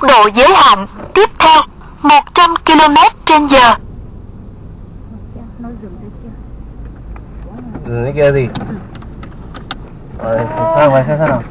Độ giới hạn tiếp theo một trăm ki lô mét trên giờ. Dừng cái kia gì? Ờ, thử soi ngoài xem sao nào.